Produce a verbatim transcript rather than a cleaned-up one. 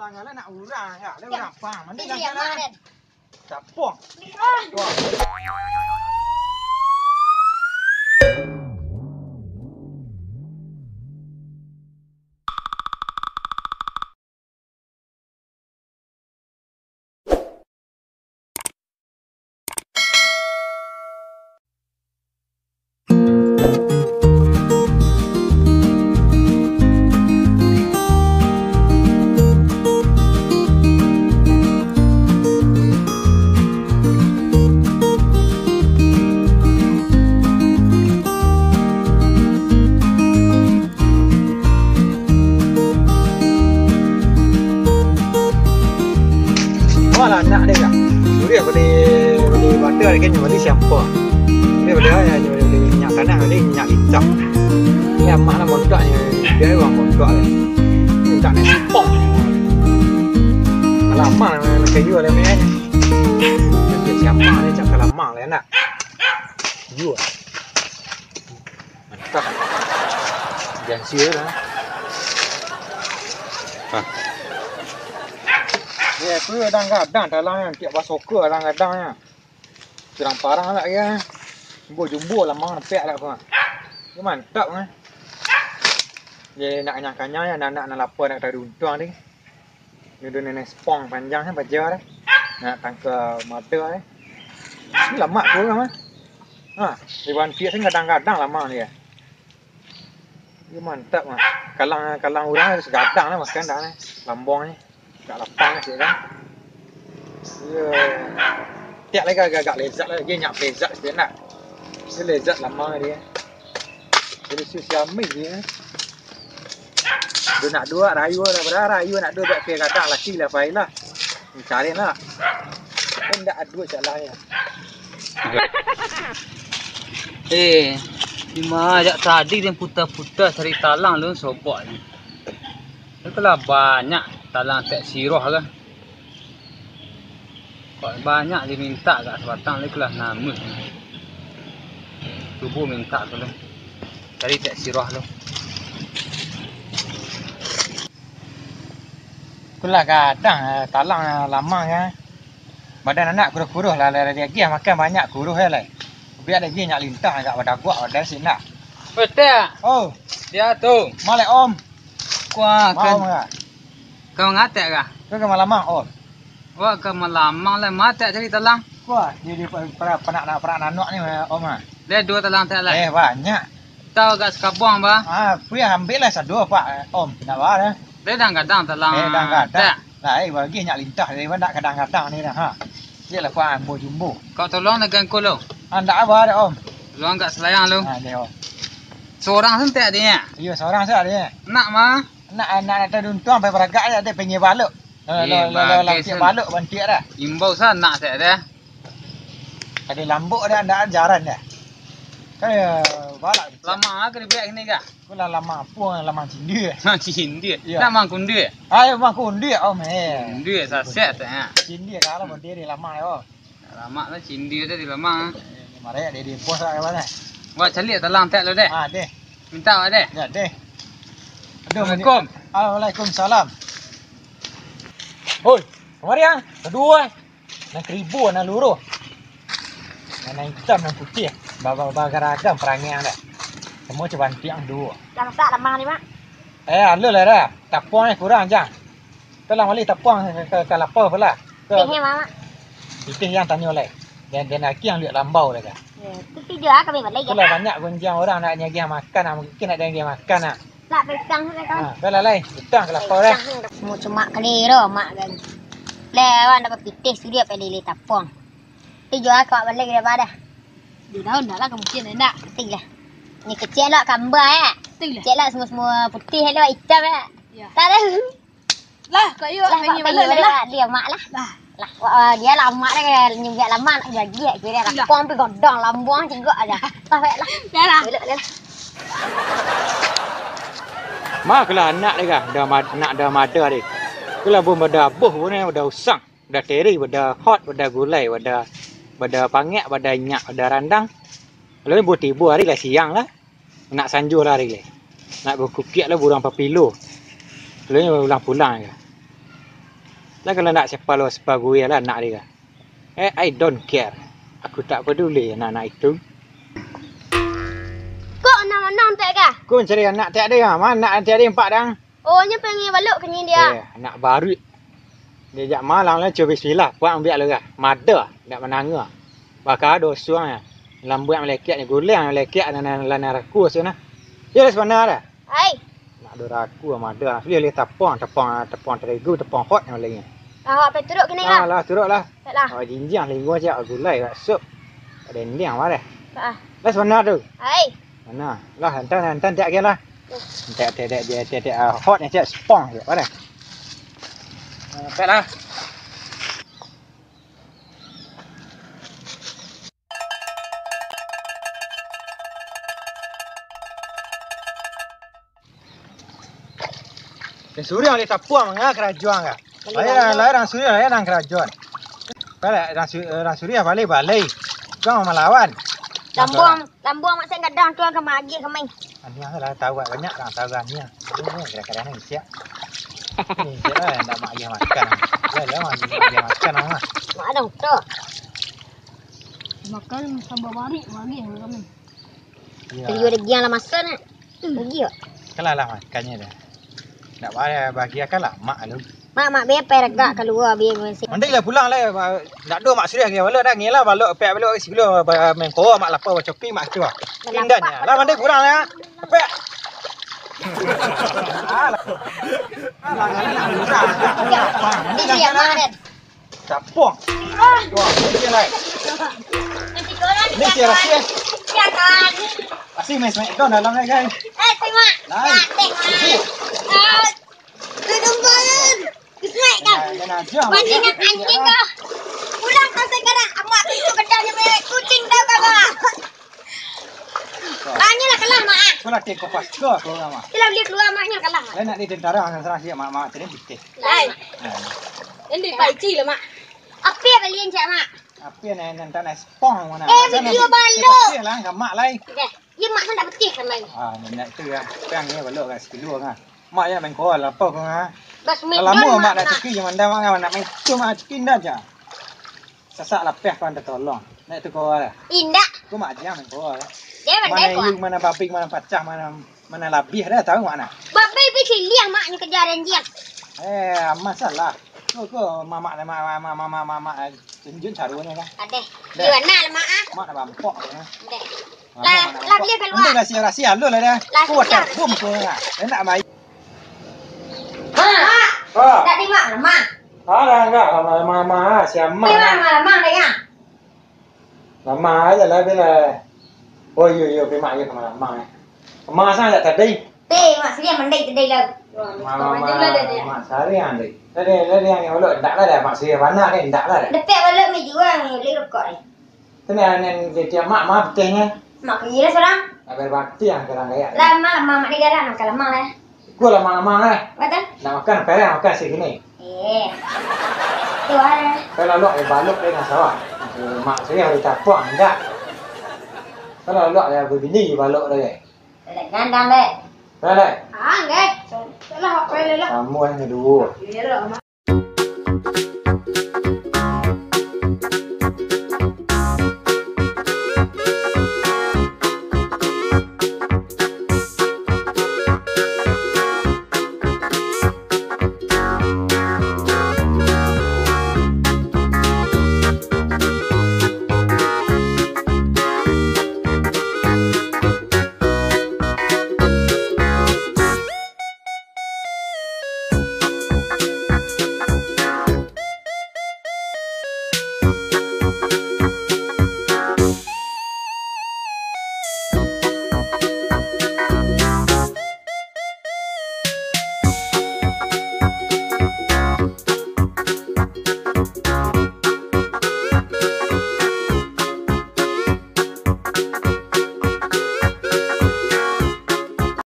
Lah, nak urang, nak urang pang. Mana itu yang mak, Den? Capok. Wah lah, anak dia kan. Suruh beli, beli batu lagi, beli siapa? Dia beli, beli, beli minyak tanah, beli minyak lintah. Ni amak lah montok ni, dia orang montok ni. Minta ni sepok. Lama lah nak kayu lah ni. Siapa ni cakap lama lah nak. Jua. Mantap. Janji lah. Hah. Ya, tu kadang-kadang dalam yang tiap basoka kadang-kadang nya. Kurang parah lah ya. Jumbo-jumbo lamang nepek lah kau. Ni mantap kan. Ya, nak nyangkanya ya, anak-anak nak lapar nak tadi untung ni. Ni udah nenek sepong panjang kan baja dah. Nak tangka mata eh. Ni lamak tu kan. Ha, di Bantiak ni kadang-kadang lamak dia. Dia mantap mah. Kalang, kalang urang harus gadang lah makan dah ni. Lambong ni. Agak lapang sikit kan. Ya. Tiak lagi agak-agak lezat lah. Dia nyak lezat sikit nak. Dia lezat lama dia. Jadi susi amik dia. Dia nak dua rayu lah. Berapa rayu nak dua tak payah gadang laki lah. Payah lah. Cari lah. Kan tak ada salah ya. Eh, di ma jak tadi den puta-puta cari talang lun sobok ni. Itulah banyak talang tek siroh lah. Kok banyak diminta agak sabatang lagi lah namuh. Cubo minta tu lah. Cari tek siroh tu. Itulah kadang eh, talang eh, lamang ya. Badan anak kuruh-kuruh lah, lah diagiah makan banyak kuruh ya lah. Biar lagi nyak lintah agak badaguak badan si nak. Betul. Oh. Dia tu. Malek om. Kuah Mau kan. Enggak? Kau ngatek kah? Kau ke malamang om. Wah, ke malamang lah matek cari talang. Kuah, jadi panak nak panak nanok ni om ah. Dia dua talang tak lah. Eh banyak. Tahu agak sekabuang bah. Ah, puyah ambil lah satu pak om. Tidak bah dah. Dia dah gadang talang. Eh dah gadang. Lah eh bagi nyak lintah dari mana kadang-kadang ni dah ha. Dia lah kuah ambo jumbo. Kau tolong dengan kau lo. Ah, ndak apa dah om. Tolong agak selayang lo. Ah, dia om. Seorang sentek dia. Iya, seorang saja dia. Nak mah. Nak anak nak tadi untung sampai beragak aja dia pengen balok. Lo lo lo lo Bantiak dah. Imbau sanak tak dah. Ada lambok dah, ndak jaran dah. Kan ya balak. Lama ke dibiak kini kah? Aku lah lama apa lama cindi. Lama cindi. Ya. Nak mangkundi. Ayo mangkundi om eh. Kundi saset tak ya. Cindi kalau berdiri lama yo. Lama lah cindi tu di lama. Marek dia di bos lah kawan eh. Buat calik talang tak lo deh. Ah deh. Minta awak deh. Ya deh. Assalamualaikum. Waalaikumsalam. Hoi, kemari ah. Kedua eh. Nan karibu nan luruh. Nan, nan itam nan putiah. Bagaragam parangai ang dah. Semua cubantiak ang duo. Lah masak lamang ni mak. Eh, alun lah dah. Tapuang ni kurang jang. Talang bali tapuang ka, ka, ka lapau pula. Pitih ni mak. Pitih yang tanyo lai. Dan dan aki yang liak lambau dah. Ya, tu tiga ah kami balik. Itulah banyak gunjang orang nak nyagiah makan ah, mungkin nak nyagiah makan ah. Nak pisang tu kan. Ha, dah lah lai. Pisang ke lapau dah. Semua cuma kali tu mak kan. Leh awak nak bapitih sudah pai lele tapuang. Tu jua kau balik dah pada. Di daun dah lah kemungkinan dah. Betul lah. Ni kecil lah kamba ya. Betul lah. Kecil lah semua-semua putih lah hitam ya. Ya. Tak ada. Lah, kau yuk lah, pengen balik lah. Dia mak lah. Lah. Lah, wah, dia lama dah nyubiak lama nak bagi ya kira lah. Kau ambil godong lambung cigok aja. Lah, baiklah. Dah lah. Belok dah. Mah kelah anak dia kah, dah mad-, anak dah mada dia. Kelah pun pada abuh pun eh, pada usang, pada teri, pada hot, pada gulai, pada pada pangek, pada inyak, pada randang. Lalu buah tibu hari lah siang lah. Nak sanjo lah hari lai. Nak bakukiak lah burung papilo. Lalu ulang pulang je. Lah kalau nak sepalo sepagui lah anak dia. Eh, I don't care. Aku tak peduli anak-anak itu. Kok anak manang tak kah? Kau cari anak tiap dia, mana anak tiap dia empat dang? Oh, nyo pengen balok ke ni dia. Eh, anak baruik. Dia jak malam lah, cuba bismillah, puak ambiak lah. Mada, nak mananga. Bakal dosuang ya. Lambuak malekek ni, guliang malekek, nan, nan, nan raku sana. Ya, lah, sebenarnya. Hai. Nak doraku, mada. Pilih, pilih tapong, tapong, tapong terigu, tapong hot yang lainnya. Lah, awak pergi turuk kini lah. Lah, turuk lah. Tak lah. Oh, jinjang, linggo je, gulai, bakso. Ada ending, apa deh? Tak ah. Lah, sebenar tu. Hai. Mana? Lah, hantar, hantar, tak kira lah. Tak, tak, tak, tak, tak, tak, ah, hot ni, cak, spong je, apa deh? Ah, tak lah. Dah suriah oleh tapuang, manga karajuang ka. Lai, lai, lai, rang suriah, lai, rang karajuang. Balai, rang su-, rang suriah, balai, balai. Jangan malawan. Lambuang, lambuang mak sen gadang tu ka maagiah kami. Aniah lah, tahu banyak rang tahu aniah. Ini kadang-kadang ni siap. Ni siap lah, ndak maagiah makan. Lah, lah, maagiah makan lah. Mak ada utak. Makan sambal barik, maagiah kami. Iyo. Beli udah giang lah maso nak. Rugi kok. Kalah lah makannyo dah. Ndak payah bahagiakan lah mak lu. Mak, mak be pai ragak kalua be mesti. Mandi lah pulang lah. Ndak ado mak suriah ngilah balok dah, ngilah balok pek balok silo ba-, main koa mak lapau bacopi mak tu. Pindah nya. Lah mandi pulang lah. Pek. Alah. Alah, alah, alah. Ini dia mak kan. Capung. Wah, ini lah. Nanti korang ni siapa sih? Siapa? Pasti main Smackdown dalam ni, guys. Eh, tengok. Nice. Nah, tengok. Ah, duduk bangun. Smack kan? Nah, jangan aja. Bandingan anjing kau. Pulang kau sekarang. Amak tu kedah je, kucing tau kau. Tanyo lah kalah, Mak, ah. Kau lah tengok pas kau, kau lah, Mak. Itulah beli keluar, Mak, nyo kalah, Mak. Lah nak di tentara, orang serang siap, Mak, Mak. Tadi pitih. Lai. Nah. Ini Pak Ici lah, Mak. Api balian cak, Mak. Api yang nanti nak spong mana? Eh, video balok. Pitih lah, enggak Mak lai. Deh, ya Mak kan tak pitih kan lai. Ah, nak tu ya. Pang ni balok kan sekilo kan. Mak ya main koal apa kau ha? Bas main lama Mak nak ciki je mandam, Mak nak main tu Mak ciki ndak je. Sasak lapeh kau anda tolong. Nak tu kau lah. Indak. Kau mak aja main kau lah. Dia pandai kau. Mana iu, mana babing, mana pacah, mana, mana labiah dah tahu mak nah. Babing pi ciliang mak ni kejaran dia. Eh, masalah. Kau, kau mamak, mamak, mamak, mamak, mamak, tunjuk caranya kan. Adeh. Di mana lah mak ah? Mak nak bampok ya. Deh. Lah, lah beli keluar. Nanti rahsia-rahsia lu lah dah. Kau tak bom kau lah. Enak baik. Mak. Ah. Tadi mak lemah. Alah, enggak, lama-lama, lama, siapa? Pi mak lama-lama dek ah. Lama aja lah, bila. Oh, iyo, iyo, pi mak aja lama-lama, eh. Lama sangat tadi. Pi mak sini mandai tadi lah. Lama-lama, mak sehari andai. Tadi, tadi yang ulok, endak lah dah, mak sehari panas kan, endak lah dah. Depek balok mi jual, beli rokok ni. Tu nan, nan di tiap mak, mak putihnyo. Mak kira surang. Nak berbakti yang kurang gaya. Lah, mak, mak, mak di dalam, nak lamang lah. Ikut lamang-lamang lah. Betul? Nak makan, perang makan sini. Eh. Tu lah. Kalau luak, eh, balok dia nak sawah. Mak saya harus capang, enggak. Kalau luak, dia berbini, balok dia. Gandang, dek. Dah, dek. Ah, enggak. Salah, apa yang lelah? Kamu yang kedua. Iya, lah.